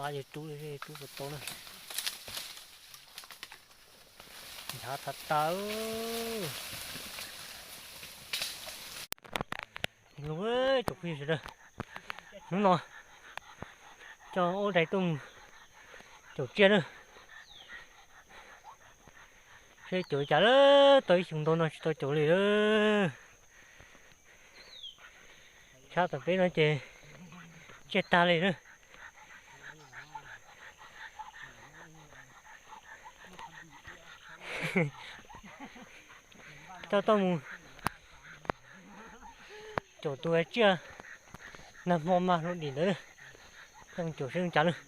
Yus rub, rub puas tau na. Nchav tas tas. Los tsoom phooj ywg sawv daws, hnub no coj aub dais tuaj mus caum tsiaj na. Seb caum li cas lawm, tau ib xyoos ntau no tsis tau caum li lawm. Sab tom peb no ces tsiaj tag li lawm. Coj tuaj mus caum tus tsiaj nag hmo mas hluas dim ntawd, coj mus caum seb zoo cas lawm.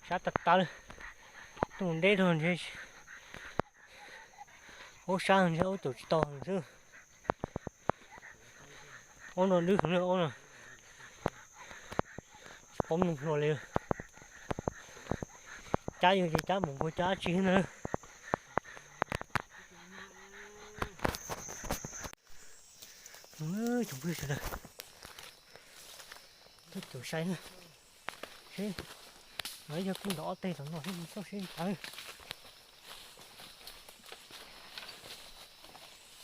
Sab tas tas lawm, tuaj deb dhau ntshe aub sab ntshe aub caum tsis tau xwb. Aub no dwb heev na, aub no tsis paub mloog hluas li. Cab yus ces cab npaum nkaus cab dab tsi na. Tsoom phooj ywg sawv daws, tuaj caum sai na. Seb, no yog kuj nrov ob teg tom no seb txhob seb cas.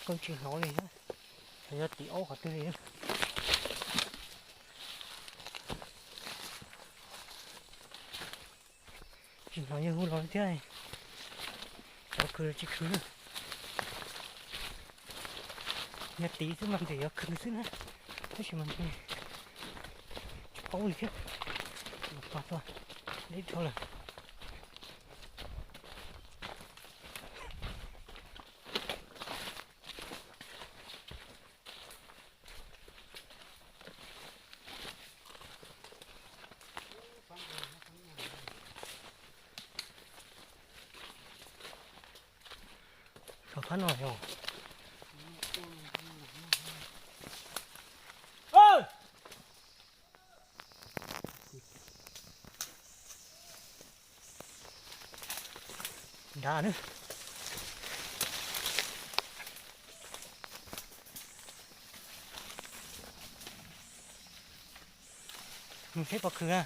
Koj tsis hnov li, xyov yog tim aub qhov twg li. Tsis hnov yawg hu los thiab. Xyov khwv los tsis khwv na. Yog tim xwb mas ntshe yuav khwv xwb na, tab sis mas ntshe tsis paub li thiab. Pog tuaj deb dhau lawm. Sov phab no yog. Nrad na. Mus seb puas khwv na.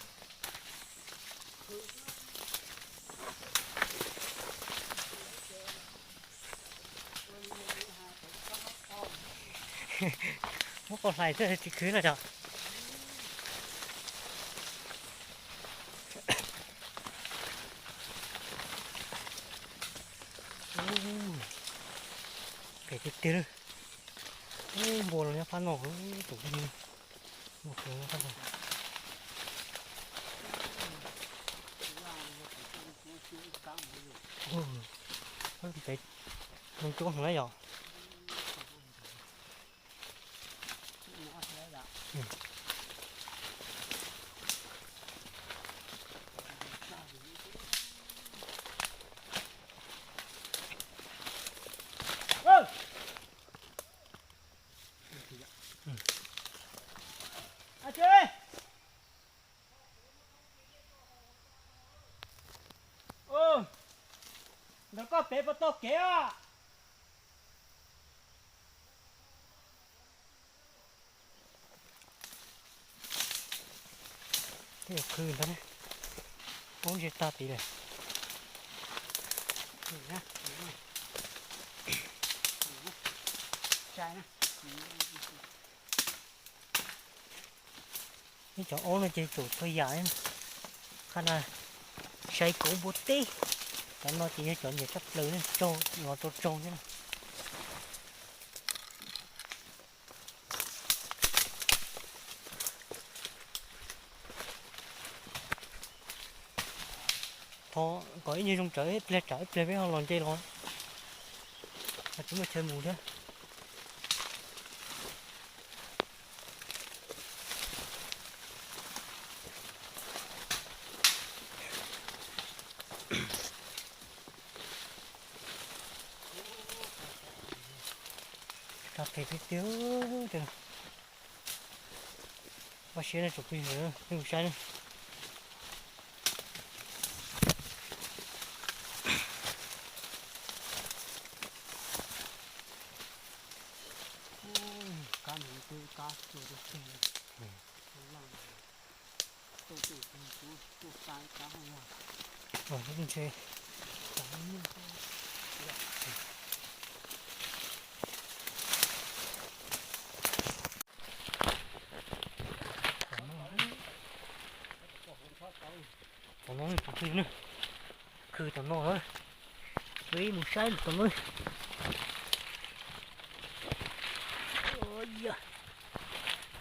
Muab qau hlais xwb tsis khwv no yog. Phem tiag tiag. Ub, npua los nyob phab no, tus npua nyob phab no. Ub, pem zoo cuab heev na yom. Ntawm koj pem puas tau kev os? Twb yuav khwv ntag, ub ze tag tid lawm. Ib cov aub no ces tsum txhua yam. Qhov no sai kauv npua teb. Cov no ces yog cov nyiam tshaj plaws, raug los rau raug xwb na. Thov kom ib nyuag zoo tsawv, ib pliag tsam ib pliag peb ho los nce los, ho tsis muaj chaw mus thiab. Tag phem tiag tiag. Ua siab nej tsoom phooj ywg, nej mus saib na. Tus teg, tus laj, tuaj tuaj tus tuaj xa ib rab hauj yog. Ntshe tom no tus twg na, khw tom no, ib mus saib tom no.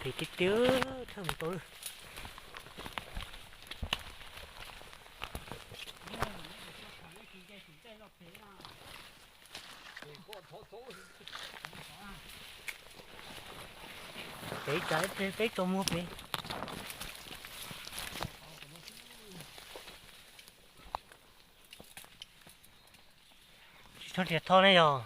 Phem tiag tiag, tshaj mus tau lawm. Peb cas peb tau muag peb. Tsis tshua riam tho ne yog.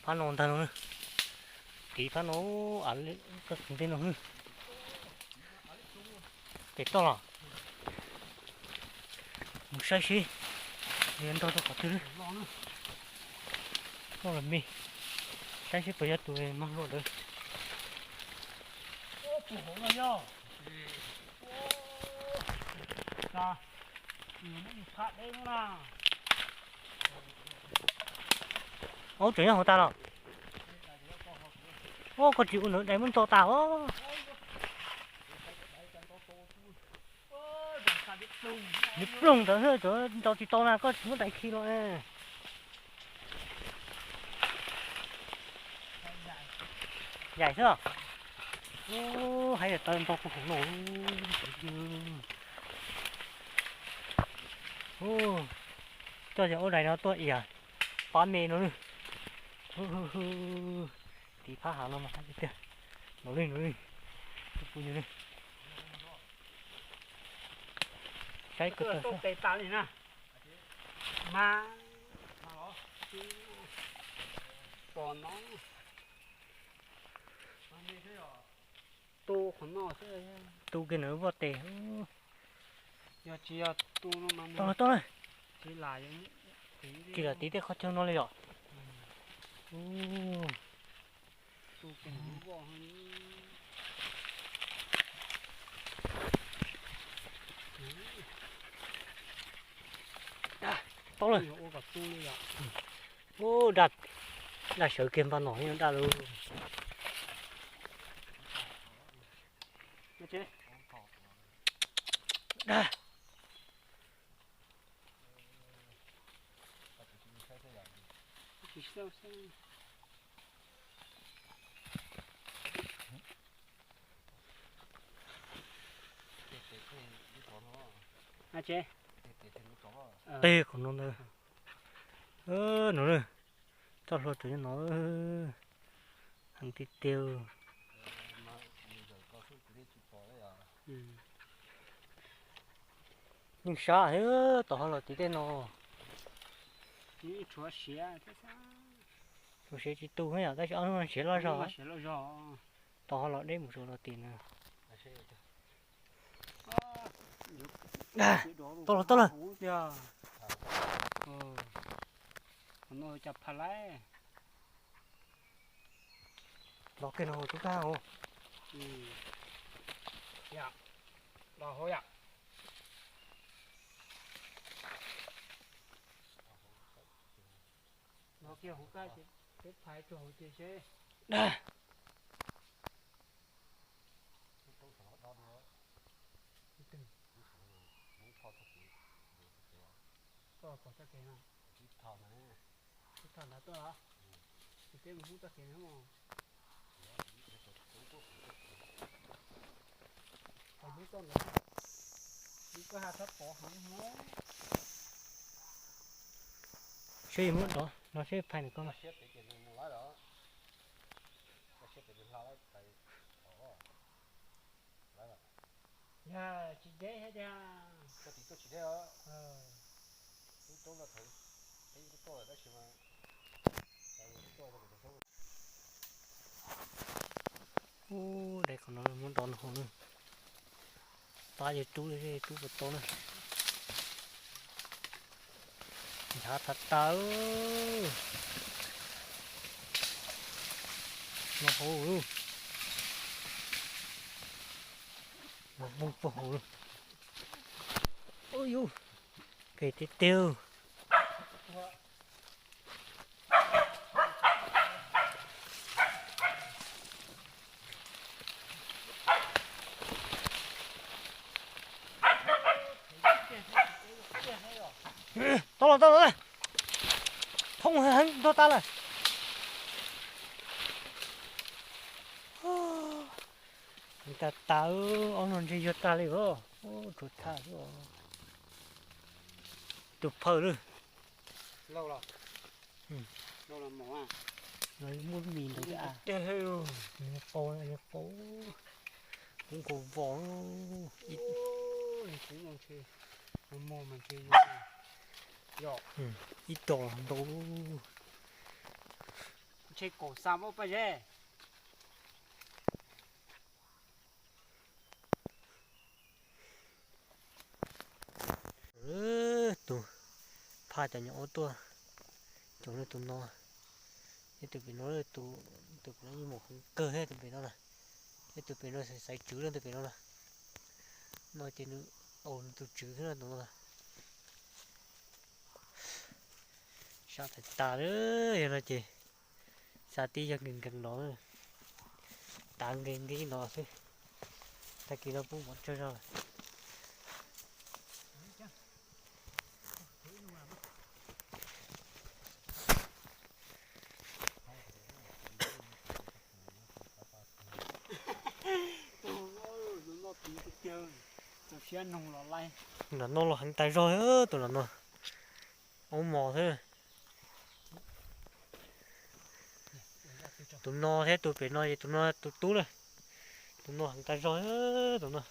Phab no ntag no, tiv phab no, koj tus ntej no. Pem toj los. Mus saib seb nws ntog tau qhov twg lawm. Loj los me, saib seb puas yog tus mag luaj ntawd. Ub, tseem nyob hauv tas los. Ub, koj tsis ua ntawd dais muab ntog tas os. Nws ploog ntawd xwb, cov ntaus tsis tau na, koj tsis muab dais khi los. Yaim xwb. Ub, hais tias tawv ntog kuj hauv no. Ub, coj cov ub dais no tuaj ias pab me no lwm. Tiv phab hav no mas tiag tiag. Nov lwm, nov lwm. Kuv pw yus lwm. Saib kawg tawg xwb. Tu qhov no xwb. Tu kiag nws voj tes. Yog tsis yog tu no mas tau lawm, tau lawm. Tsis lam tiv tej qhov chaw no li yom. Tu kiag nws voj. Tau lawm. Ua kom tu li yom. Ub, daj, daj sawv kiag npaj nom daj lawm. Daj. Tej qhov no ntawd. Nov, txoj hlua tseem nyob no. Heev tiag tiag. Yeej sab thiab, tom ho los tim tej no. Tshuav siav tsis tu yom, tab sis ob hnub no siav loj zog. Tom ho los deb mus rau los tim no. Tau los, tau los. Qhov no cas pha laib. Los kiag no tub kab os. Los hauv yom. Los kiag hauv kab ces peb phais rau hauv ces seb. Koj pom txoj kev no. Tsis tham ntawd tuaj los? Ces peb mus hlub txoj kev no. Hlub txoj ntawd, hlub koj ha txhob pov heev. Seb yuav muab dov no seb phais nws koj. Yog tsis deb thiab tiag. Ub, dais qhov no muab dov no haus na. Pab yawg rub, rub puas tau na. Nchav tas tas. No hauv, no npog puag hauv. Ub yus, phem tiag tiag. Tau los tau los, thoob heev ntuag tas lawm. Tas tas, ob no ntshe yuag tag li os. Tsuas thaj xwb os. Tus phawj lawm. Muaj mis ntawd, qau, qau, kuv nkaus vos. Ib tos ntau. Ntshe kaum xa muab paj zeb. Tus phaj cov nyuam ub tuaj, cov tus no, ib tug pem no, tus, tus pem no yeej mus heev kawg thiab tus pem no na, ib tug pem no xaiv tswv na tus pem no na, no ces nws, au nws tus tswv thiab na tus no. Sab tas tas lawm, yog no ces xav tib yog nkees nkees no, tav nkees nkees no xwb. Tag kis no pub mov tsawg zog lawm. Tus no los heev tas zog, tus no no. Ub mos xwb. Tus no thiab tus pem no ces tus no tus tub na. Tus no heev tas zog, tus no.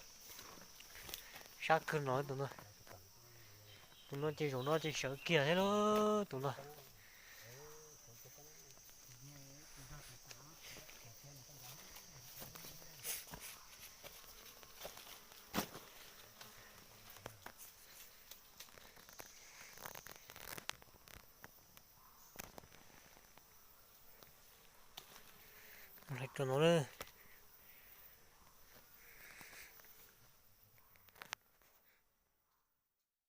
Sab kawg no tus no. Tus no ces zaum no ces sawv kiag thiab lauj tus no. Mus hais rau no na.